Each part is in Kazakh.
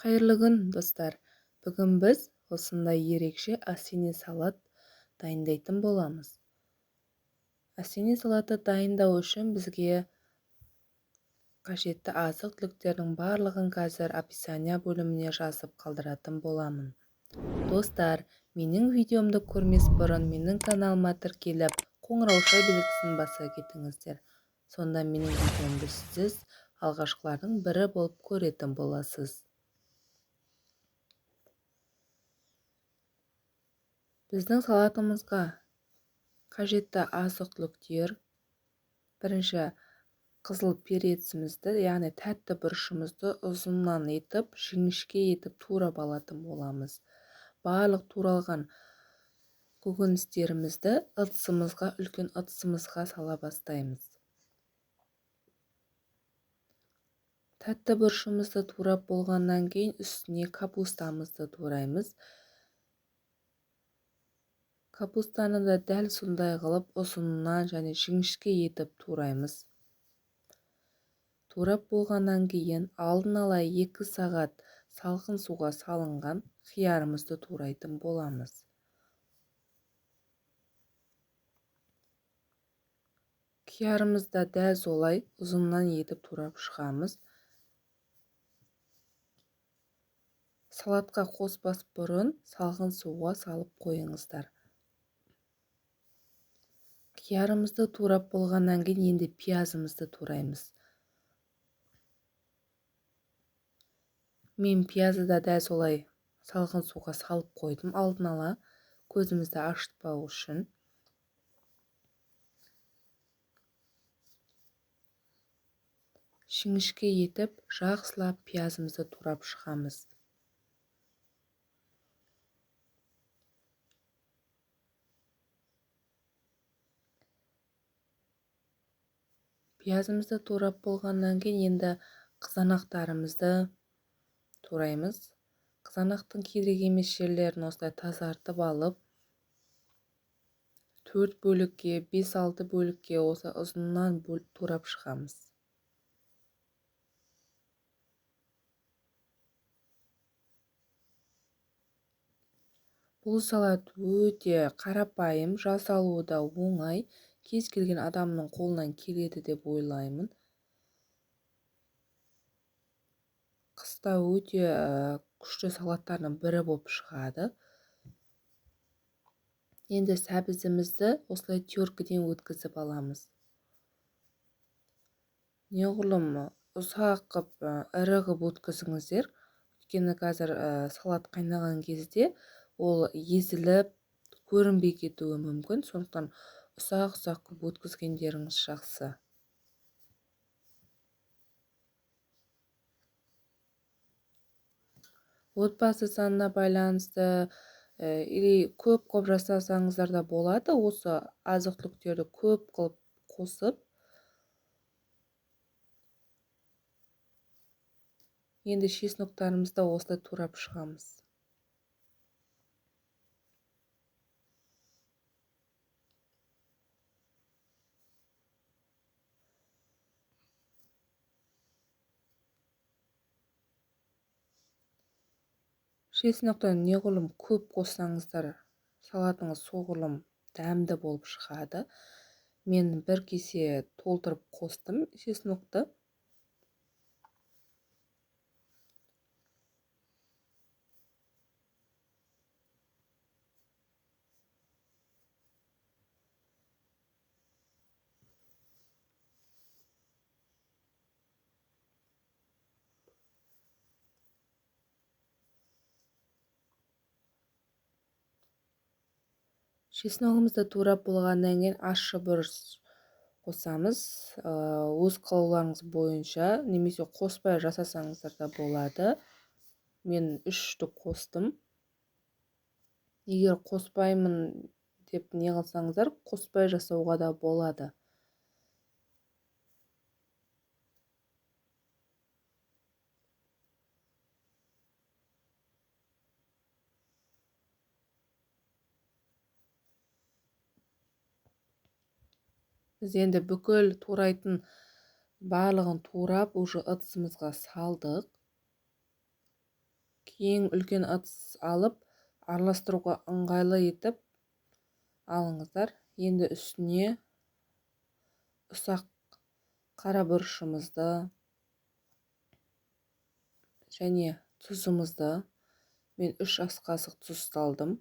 Қайырлы күн, достар! Бүгін біз осындай ерекше осенний салат дайындайтын боламыз. Осенний салатты дайындау үшін бізге қажетті азық-түліктердің барлығын қазір описание бөліміне жазып қалдыратын боламын. Достар, менің видеомды көрмес бұрын менің каналыма тіркеліп, қоңырауша белгісін баса кетіңіздер. Сонда менің видеомды сіз алғашқылардың бірі болып көретін боласыз. Біздің салатымызға қажетті азық-түліктер: бірінші қызыл перецімізді, яғни тәтті бұрышымызды ұзыннан етіп, жіңішке етіп турап алатын боламыз. Барлық туралған көкөністерімізді ыдысымызға, үлкен ыдысымызға сала бастаймыз. Тәтті бұрышымызды турап болғаннан кейін үстіне капустамызды тураймыз. Капустаны да дәл сондай қылып ұзыннан және жіңішке етіп тураймыз. Турап болғаннан кейін алдын ала 2 сағат салқын суға салынған қиярымызды турайтын боламыз. Қиярымызды да дәл солай ұзыннан етіп турап шығамыз. Салатқа қоспас бұрын салқын суға салып қойыңыздар. Қиярымызды турап болғаннан кейін енді пиязымызды тураймыз. Мен пиязды да дәл солай салқын суға салып қойдым алдын ала, көзімізді ашытпау үшін. Жіңішке етіп жақсылап пиязымызды турап шығамыз. Пиязымызды турап болғаннан кейін енді қызанақтарымызды тураймыз. Қызанақтың керек емес жерлерін осылай тазартып алып, 4 бөлікке, 5-6 бөлікке осылай ұзыннан турап шығамыз. Бұл салат өте қарапайым, жасалуы да оңай. Кез келген адамның қолынан келеді деп ойлаймын. Қыста өте күшті салаттардың бірі болып шығады. Енді сәбізімізді осылай теркіден өткізіп аламыз. Неғұрлым ұсақ қып, ірі қып өткізіңіздер. Өйткені қазір салат қайнаған кезде ол езіліп көрінбей кетуі мүмкін. Сондықтан ұсақ-ұсақ қып өткізгендеріңіз жақсы. Отбасы санына байланысты, или көп қылып жасасаңыздар да болады. Осы азық-түліктерді көп қылып қосып. Енді чесноктарымызды осылай турап шығамыз. Чесноктан неғұрлым көп қоссаңыздар, салатыңыз соғұрлым дәмді болып шығады. Мен бір кесе толтырып қостым чеснокты. Чесногымызды турап болғаннан кейін ащы бұрыш қосамыз. Өз қалауларыңыз бойынша, немесе қоспай жасасаңыздар да болады. Мен 3 штук қостым. Егер қоспаймын деп не қылсаңыздар, қоспай жасауға да болады. Біз енді бүкіл турайтын барлығын турап, уже ыдысымызға салдық. Ең үлкен ыдыс алып, араластыруға ыңғайлы етіп алыңыздар. Енді үстіне ұсақ қара бұрышымызды және тұзымызды, мен 3 ас қасық тұз салдым.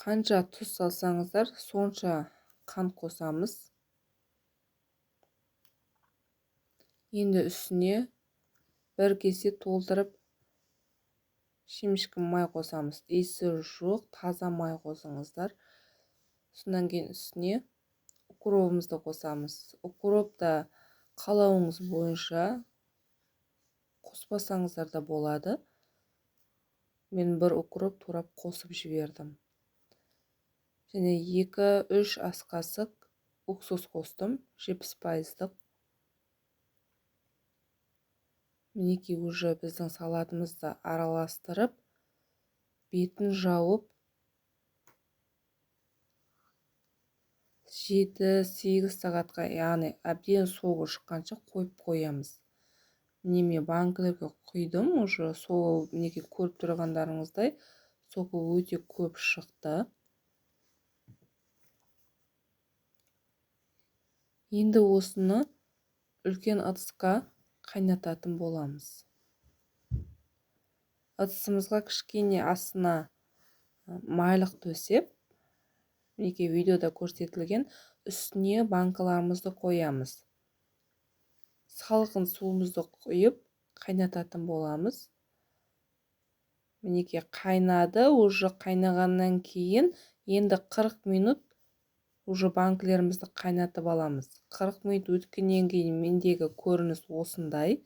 Қанша тұз салсаңыздар, сонша қант қосамыз. Енді үстіне бір кесе толтырып шемішкі май қосамыз. Иісі жоқ, таза май қосыңыздар. Содан кейін үстіне укробымызды қосамыз. Укроп та қалауыңыз бойынша қоспасаңыздар да болады. Мен бір укроп турап қосып жібердім. Және 2-3 ас қасық уксус қостым, 70%-лық. Мінекей уже біздің салатымызды араластырып, бетін жауып, 7-8 сағатқа, яғни әбден соғы шыққанша қойып қоямыз. Міне мен банкілерге құйдым, уже соғы мінекей көріп тұрғандарыңыздай, соғы өте көп шықты. Енді осыны үлкен ыдысқа қайнататын боламыз. Ыдысымызға кішкене астына майлық төсеп, мінекей видеода көрсетілген, үстіне банкаларымызды қоямыз. Салқын суымызды құйып қайнататын боламыз. Мінекей қайнады, уже қайнағаннан кейін енді 40 минут уже банкілерімізді қайнатып аламыз. 40 минут өткеннен кейін мендегі көрініс осындай.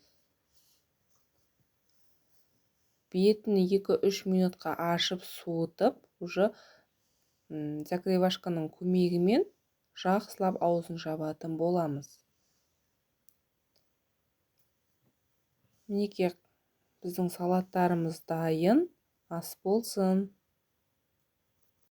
Бетін 2-3 минутқа ашып суытып, уже закрывашканың көмегімен жақсылап аузын жабатын боламыз. Мінекей біздің салаттарымыз дайын. Ас болсын.